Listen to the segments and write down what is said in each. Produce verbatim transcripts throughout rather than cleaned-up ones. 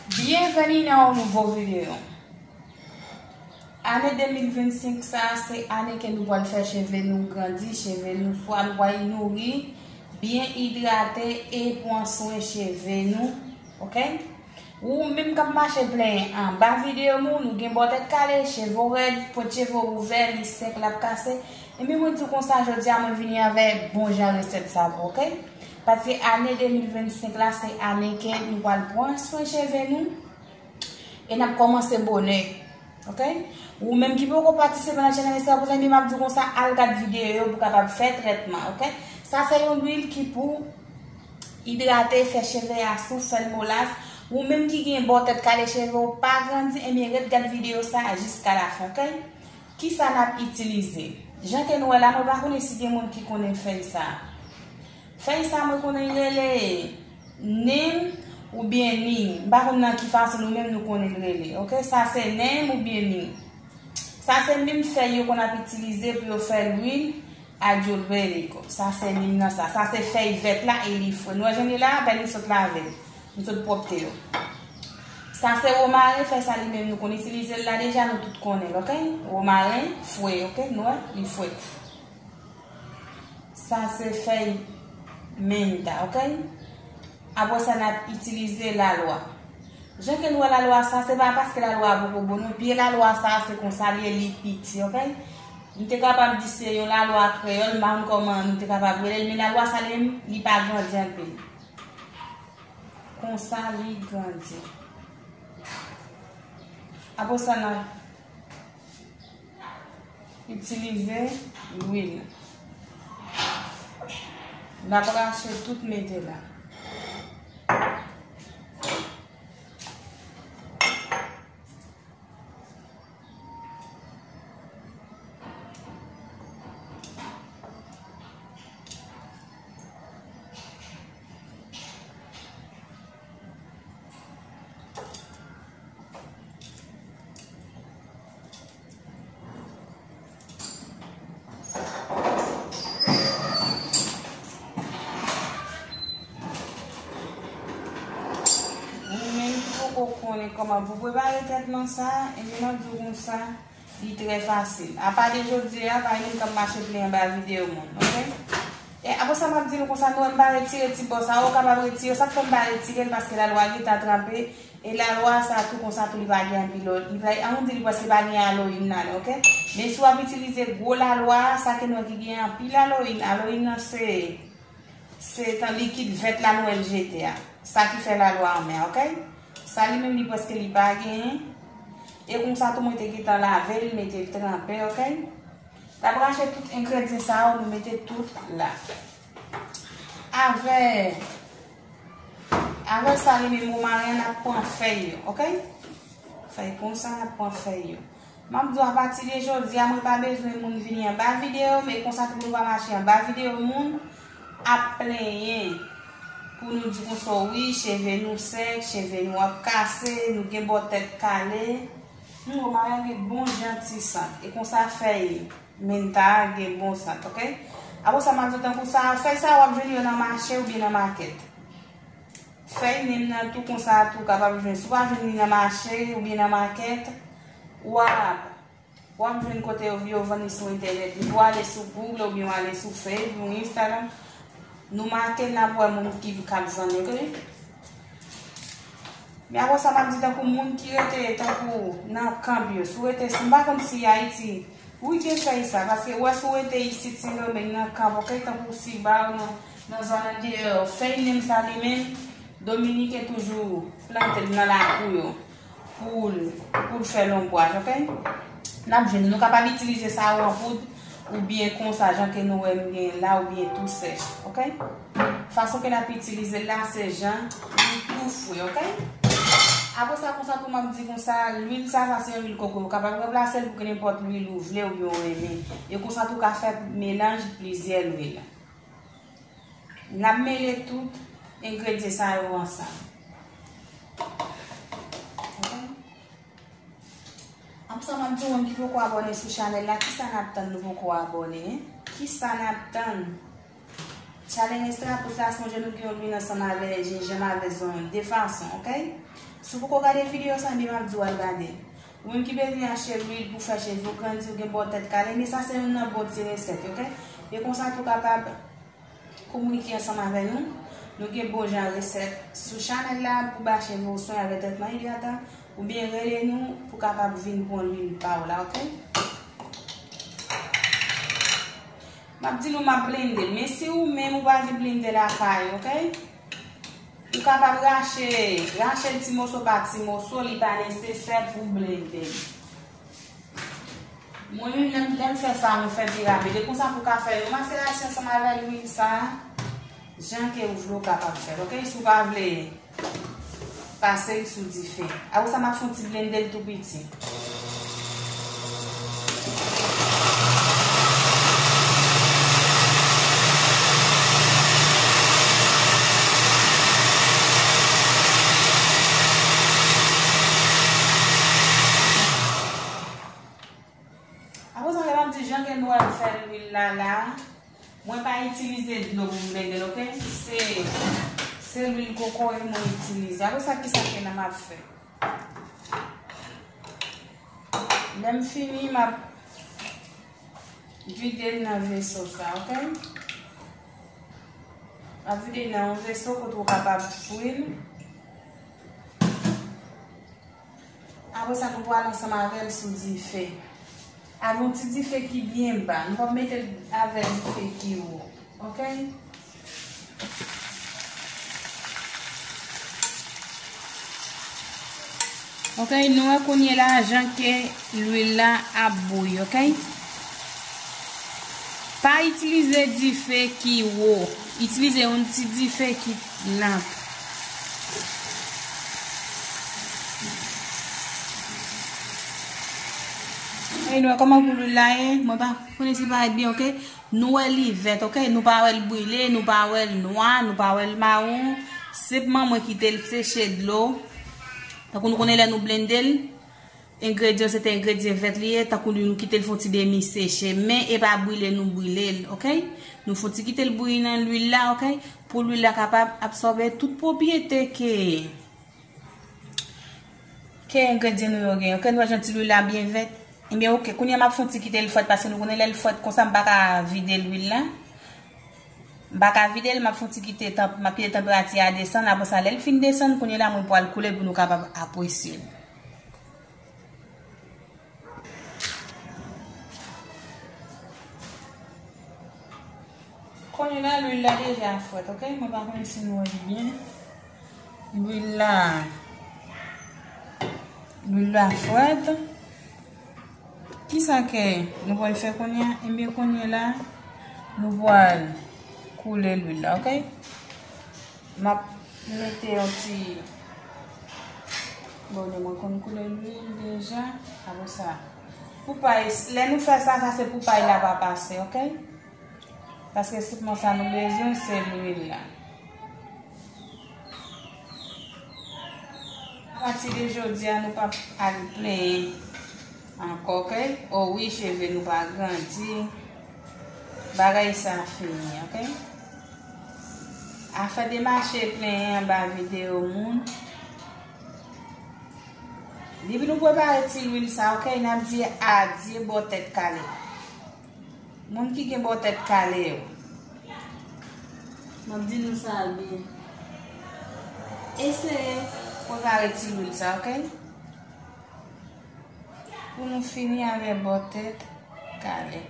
Byenveni nan yon nouvo videyo. Ane de mil vennsenk sa, se ane ke nou pral fè cheve nou grandi, cheve nou swa nou pral nouri byen idrate e pran swen cheve nou, oke? Ou menm k ap mache plenyen anba videyo m, ou gen bò tèt kale, cheve w rèd, pwent cheve w ouvè, li sèk, l ap kase. Ebyen mwen di w konsa, jodi a mwen vini avè bon jan resèt sa pou, oke? Paske ane de mil vennsenk la, se ane ke nou pral pran swen cheve nou e n ap kòmanse bonè. Oke? Ou menm ki poko patisipe nan channel Esther Pouzan, m ap di w konsa, al gad videyo yo pou w kapab fè trètman, oke? Sa se yon lwil ki pou idrate, fè cheve a souf, fè l molas. Ou menm ki gen bò tèt kale, cheve w pa grandi, ebyen ret gad videyo sa a jiska lafen, oke? Kisa n ap itilize? Jan ke nou wè la, mwen pa konnen si gen moun ki konnen fèy sa a. Fèy sa mwen konnen rele nim oubyen nim. M pa konn nan ki fason nou menm nou konnen l rele. Oke, sa se nim oubyen nim. Sa se menm fèy yo konn ap itilize pou yo fè lwil ayurvedico. Sa se nim nan sa. Sa se fèy vèt la e li fre. Nou wè jan li la, apèn m sot lave l. M sot pwòpte yo. Sa se womaren, fèy sa li menm nou konn itilize l la deja, nou tout konnen l, oke? Womaren fre, oke? Nou wè, li fre. Sa se fèy menta, oke? Apre sa, n ap itilize lalwa. Jan ke nou wè lalwa sa, se pa paske lalwa a poko bon, non. Pye lalwa sa, se konsa li ye, li piti, oke? M te kapab di se yon lalwa kreyòl, m pa konn kòman nou te kapab rele l, men lalwa sa li menm, li pa grandi anpil. Konsa li grandi. Apre sa, n ap itilize lwil. N ap rache tout mete la. Ou menm ki poko konnen kòman pou prepare trètman sa, ebyen m ap di w konsa, li trè fasil. Apa de jodi a, pa gen moun k ap mache plenyen anba videyo moun, oke? E apre sa, m ap di nou konsa, nou wè m pa retire ti bò sa, ou kapab retire, sa k fè m pa retire l, paske lalwa gentan tranpe, e lalwa sa tou konsa tou li pa gen anpil, li pa, an nou di li prèske pa gen aloyin ladan, oke? Men si w ap itilize gwo lalwa, sa ke nou wè ki gen anpil aloyin, aloyin nan se Se tan likid vèt la nou wè l jete a. Sa ki fè lalwa anmè, oke? Sa li menm li prèske li pa genyen. E konsa tou mwen te gentan lave l, mete l tranpe, oke? N ap rache tout engredyan sa yo, nou mete tout la. Avè, avè sa li menm womaren an, n ap pran fèy yo, oke? Fèy konsa, n ap pran fèy yo. M ap di w, apati de jodi a, mwen pa bezwen moun vini anba videyo m, e konsa tou nou pa mache anba videyo moun ap plenyen. Pou nou di konsa, wi, cheve nou sèk, cheve nou ap kase, nou gen bò tèt kale. Hmm, womaren gen bon jan ti sant. E konsa fèy menta gen bon sant, oke? Apre sa, m ap di w tankou sa, fèy sa w ap jwenn yo nan mache oubyen nan makèt. Fèy nim nan tou konsa tou kapab jwenn. Si w pa jwenn li nan mache oubyen nan makèt, w ap, w ap jwenn kote yo, yo vann li sou entènèt. Ou ale sou Google oubyen w ale sou Facebook, Instagram. Nou make, n ap wè moun ki k ap vann, oke? Men apre sa, m ap di tankou moun ki rete tankou nan kanp yo. Si w rete, m pa konn si Ayiti, wi, gen fèy sa, paske w wè si w rete isit Sendomeng nan kanp, oke, tankou Sibao, nan, nan zòn andeyò, fèy nim sa li menm, Dominiken toujou plante l nan lakou yo pou l, pou l fè lonbwaj, oke? N ap jwenn, nou kapab itilize sa yo an poud, oubyen konsa, jan ke nou wè m gen la, oubyen tou sèch, oke? Fason ke n ap itilize l la, se jan li tou fre, oke? Apre sa, konsa tou m ap di konsa, lwil sa, sa se yon lwil kokoye. Ou kapab ranplase l pou nenpòt lwil ou vle oubyen ou renmen. E konsa tou ka fè melanj plizyè lwil. N ap mele tout engredyan sa yo ansanm. Oke? Apre sa, m ap di w menm ki poko abòne sou chanèl la, kisa n ap tann nou poko abòne? Kisa n ap tann? Challenge Extra Pouce la, sonje nou gen yon lwil ansanm avè jenjanm avè zonyon de fason, oke? Si w poko gade videyo sa, ebyen m ap di w al gade. Ou menm ki bezwen achte lwil pou fè cheve w grandi, ou gen bò tèt kale, men sa se youn nan bon ti resèt, oke? E konsa tou kapab kominike ansanm avè nou. Nou gen bon jan resèt sou chanèl la pou ba cheve w swen avèk tretman idratan, oubyen rele nou pou kapab vin pran lwil pa w la, oke? M ap di nou m ap blende l, men si ou menm ou pa gen blende lakay, oke? Ou kapab rache, rache l ti moso pa ti moso, li pa nesesè pou blende l. Mwen menm, lè m, lè m fè sa, mwen fè pi rapid. E konsa pou ka fè yon maserasyon ansanm avè lwil sa, jan ke ou vle ou kapab fè l, oke? Si w pa vle, pase l sou dife. Apre sa, m ap fè yon ti blende l tou piti. Apre sa, lè m ap di jan ke nou wè m fè lwil la la, mwen pa itilize dlo pou m blende l, oke? Se, se lwil kokoye mwen itilize. Apre sa, kisa ke n ap fè? Lè m fini, m ap vide l nan veso sa, oke? M ap vide l nan yon veso kote w kapab fri l. Apre sa, nou pral ansanm avè l sou dife. Avè yon ti dife ki byen ba. Nou p ap mete l avè dife ki wo. Oke? Oke, nou wè kounye la jan ke lwil la ap bouyi, oke? Pa itilize dife ki wo. Itilize yon ti dife ki lan. E nou wè kòman koulè la ye? Mwen pa konnen si l parèt byen, oke? Nou wè li vèt, oke? Nou pa wè l brile, nou pa wè l nwa, nou pa wè l mawon. Senpman, mwen kite l seche dlo. Tankou nou konnen lè nou blende l, engredyan, se te engredyan vèt li ye, tankou nou kite l fè yon ti demi seche. Men e pa brile nou brile l, oke? Nou fè yon ti kite l bouyi nan lwil la, oke? Pou lwil la kapab absòbe tout pwopyete ke, ke engredyan nou yo gen, oke? Nou wè jan ti lwil la byen vèt. Ebyen, oke, kounye a m ap fè yon ti kite l frèt, paske nou konnen lè l frèt konsa, m pa ka vide lwil la. M pa ka vide l, m ap fè yon ti kite tanp-, m ap kite tanperati a desann. Apre sa, lè l fin desann, kounye la, mwen pral koule l pou nou kapab apresye l. Kounye la, lwil la deja frèt, oke? Mwen pa konnen si nou wè li byen. Lwil la, lwil la frèt. Kisa ke nou pral fè kounye a? Ebyen, kounye la, nou pral koule lwil la, oke? M ap mete yon ti, bon, mwen konn koule lwil deja. Apre sa, pou pay, lè nou fè sa, sa se pou pay la pa pase, oke? Paske sitwon sa nou bezwen, se lwil la. Apati de jodi a, nou p ap al plenyen ankò, oke? O wi, cheve nou pa grandi. Bagay sa fini, oke? Afè de mache plenyen anba videyo moun. Depi nou prepare ti lwil sa, oke, n ap di adye bò tèt kale. Moun ki gen bò tèt kale yo, m ap di nou sa byen. Eseye prepare ti lwil sa, oke? Pou nou fini avè bò tèt kale.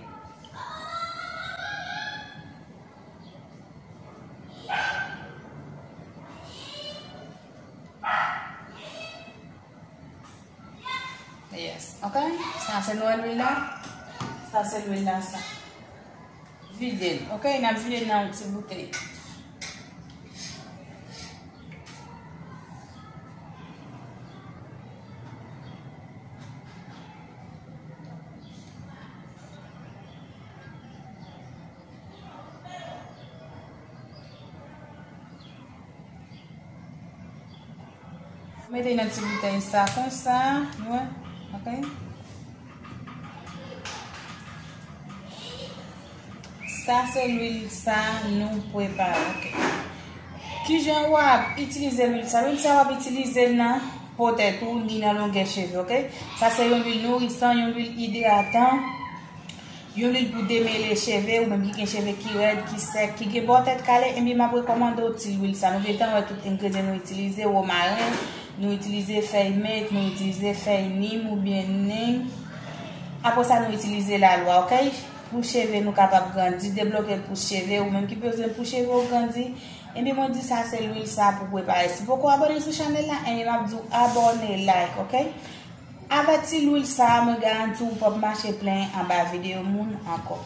Yes, oke? Sa se nou wè lwil la. Sa se lwil la sa. Vide l, oke? N ap vide l nan yon ti boutèy. Mete nan ti boutèy sa konsa, nou wè, oke? Sa se lwil sa nou prepare, oke? Kijan w ap itilize lwil sa? Lwil sa w ap itilize l nan po tèt ou, ni nan longè cheve, ok? Sa se yon lwil nourisan, yon lwil idratan, yon lwil pou demele cheve, ou menm ki gen cheve ki rèd, ki sèk, ki gen bò tèt kale, ebyen m ap rekòmande w ti lwil sa. Nou gentan wè tout engredyan nou itilize, womaren, nou itilize fèy mint, nou itilize fèy nim oubyen nim. Apre sa, nou itilize lalwa, ok? Pou cheve nou kapab grandi, debloke pou cheve, ou menm ki bezwen pou cheve w grandi, ebyen mwen di sa se lwil sa pou prepare. Si poko abòne sou chanèl la, ebyen m ap di w abòne, like, ok? Avèk ti lwil sa, mwen garanti w p ap mache plen anba videyo moun ankò.